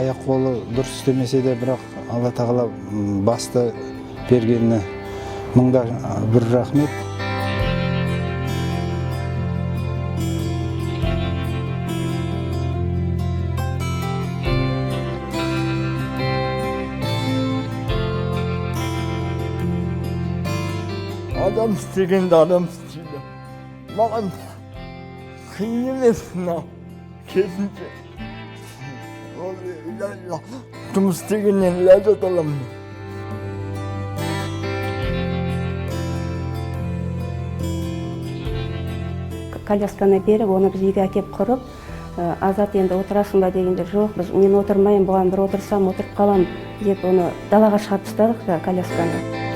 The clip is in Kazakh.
Аяқ қолы дұрыс істемесе де, бірақ Алла Тағала басты бергеніне мыңда бір рахмет. Адам істегенді адам істейді. Маған қиын емес мынау, керісінше. Жұмыс істегеннен ләззат аламын. Колясканы беріп, оны біз үйге әкеп құрып, Азат енді отырасың ба дегенде, жоқ, мен отырмаймын, бұған бір отырсам отырып қалам деп оны далаға шығарып тастадық жаңағы колясканы.